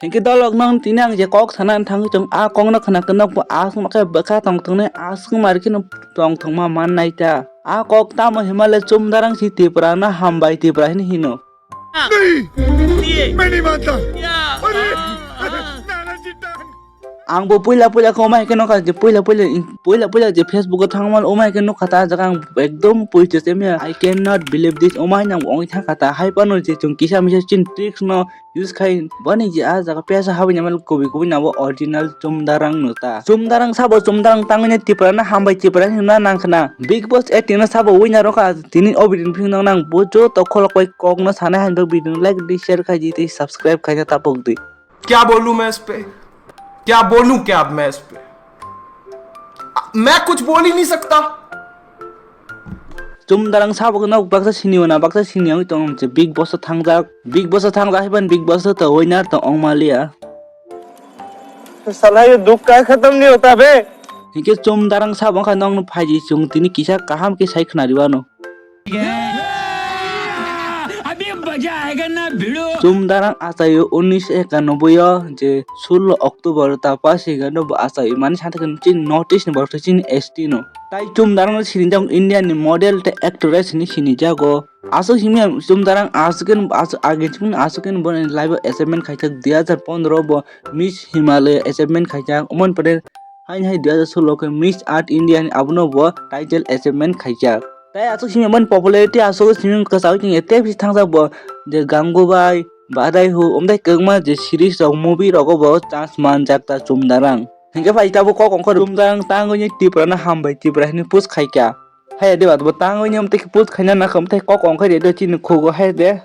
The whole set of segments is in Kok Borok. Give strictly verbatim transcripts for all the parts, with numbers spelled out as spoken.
Hinkhe dolok nang tini ang je kok sana thangwi chong, a kokno khna khe nokbo aswk ma khe bwkha tong thongnai, aswk ma rikhe no tong thongma mannai ta. A kok tamo himale Chumdarang si Tripura no hambai Tripura hino hino. नहीं, मैं नहीं मानता। अरे, नाना जी, Ang bo puila puila khe omai khe nokha je puila puila in-, puila puila je Facebook o thangma omai khe nokha ta, ah jaga ang ekdom puiche se mia. I cannot believe this. Omai nang ongwi thangkha ta. Hai phano je chwng kisa misa chin tricks no use khai boni je ah jaga pesa habwi namal kubi kubi nabo original Chumdarang no ta. Chumdarang sabo Chumdarang tangwi ne Tripura na hambai Tripura hino na nang khna. Bigg Boss eighteen na sabo winner rokha tini o video phino nang bo joto kholok bai kok no sanai han bo video like di, share khai di tei subscribe khai ta tapok di. क्या बोलूं मैं इस पे, क्या बोलूं क्या अब मैं इस पे, मैं कुछ बोल ही नहीं सकता। Chumdarang sabo no baksa sini wana baksa sini ang tong je Bigg Boss thangjak, Bigg Boss thangjak hai ban Bigg Boss to winner to ongmalia. साला ये दुख का खत्म नहीं होता बे। Hinkhe Chumdarang sabo kha nong no phaiji chwng tini kisa kaham khe sai khna riwano. अभी मजा आएगा ना भिड़ो। Chumdarang achaio unnish ekanobboi o je sullo October ta pasigano bo achaio mani santhakhe chini North East ni borok tei chini S T no. Tai Chumdarang no sinijak India ni model tei actress hinwi sinijago. Aswk himya Chumdarang aswk khe aswk age chini aswk khe bo life o achievement khaijak dui hajar pondro bo Miss Himalaya achievement khaijak. Umon pore haini hai dui hajar sullo khe Miss Earth India ni abono bo title achievement khaijak. Tai aswk simi mani popularity aswk simi kwchagwi tongya tei bisi thangjak bo je Gangubai, Badai Ho, umtai kwbangma je series rok, movie rogo bo chance manjak ta Chumdarang. Hinkhe pai tabuk kok ongkha Chumdarang tangwi Tripura no hambai Tripura hinwi post khaikha. Haiya de ba bo tangwi ni umtai post khaina nakha umtai kok ongkha de chini khugo hai de.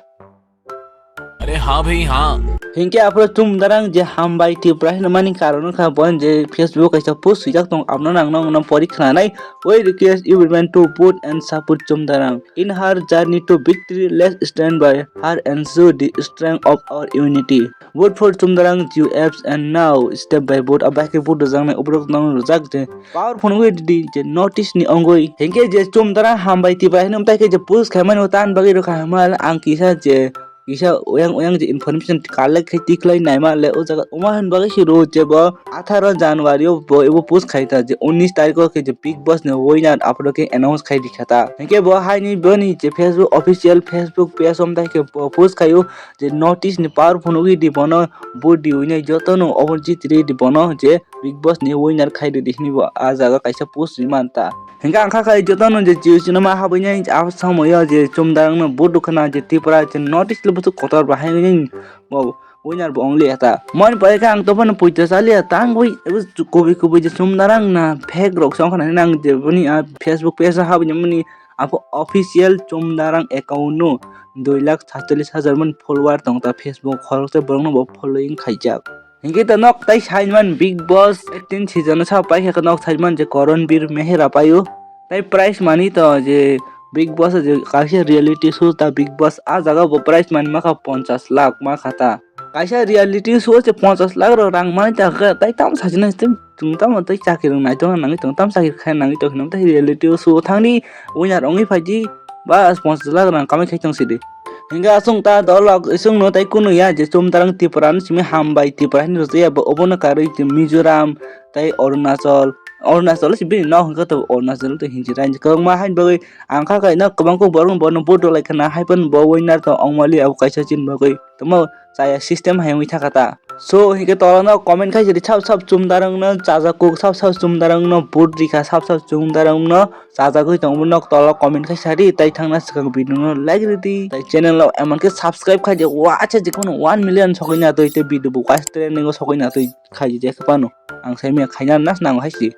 अरे हाँ भाई हाँ। Hinkhe aphuru Chumdarang je hambai Tripura hinmani karon wngkha bo je Facebook kaisa post swijak tong abono nang nang no pori khwnanai. We request everyone to vote and support Chumdarang in her journey to victory. Let's stand by her and show the strength of our unity. Vote for Chumdarang, G U Fs and now step by vote. Abai khe vote rwjaknai oborok nang rwjak je powerful wngwi rwdi je North East ni ongwi. Hinkhe je Chumdarang hambai Tripura hinwi umtai khe je post khaimani o tan bagwi rwkha himal ang kisa je kisa oyang oyang je information collect khai tikhlai naima le o jaga omo hin bagwi se ro je bo atharo January o bo ebo post khai ta je unnish tarikh o khe je Bigg Boss ni winner aphuru khe announce khai rikha ta. Hinkhe bo haini boni je Facebook official Facebook page o umtai khe bo post khaio je North East ni powerful wngwi di bono vote di winai jotono obo jitiri di bono je Bigg Boss ni winner khai ridi hinwi bo ah jaga kaisa post ri man ta. Hinkhe ang kha khai jotono je Jio cinema habwi nai ah samoyo je Chumdarang no vote rwkhana je Tripura je North East le bwswk kotor bahai nai bo winner bo ongli ya ta. Moni pai khe ang to phano puito chaliya tangwi kubi kubi je Chumdarang na fake rok song khana nang je boni ah Facebook page habwi mani abo official Chumdarang account no dui lakh satchallis hajar man follower tong ta Facebook khoroksa borok no bo following khaijak. Hinkhe ta nok tai saiman Bigg Boss eighteen season o sa pai khe nok saiman je Karanveer Mehra paio. Tai prize mani to je Bigg Boss je kaisa reality show ta Bigg Boss ah jaga bo prize mani makha ponchas lakh makha ta. Kaisa reality show se ponchas lakh rok rang mani ta khe tai tamo sajina tei chwng tamo tei chakri rok nai tongna nangwi tong tamo chakri khaina nangwi tong hinwi tei reality show thangni winner wngwi phaidi ba ponchas lakh rang kamai khai tong sidi. Hinkhe aswng ta dolok iswngno tei kunu ya je Chumdarang Tripura no simi hambai Tripura hinwi rwjak ya bo obono karwi je Mizoram tei Arunachal, Arunachal se bini nok hinkhe to Arunachal to hinjira kwbangma haini bagwi ang kha kaino kwbang kok borok no bono vote rwlai khana hai phano bo winner to ongmali abo kaisa chini bagwi tamo chaya system hai wngwi thaka ta. So hinkhe tolano comment khai sidi sab sab Chumdarang no chajakuk sab sab Chumdarang no vote rikha sab sab Chumdarang no chajagwi tongo nok tolo comment khai sadi tai thangna swkang video no like ridi tai channel o emon khe subscribe khai di wa acha jikunu one million sokoi na twi tei video bo kaisa trending o sokoi na twi khai di je phano ang sai mia khaina nas nango hai si.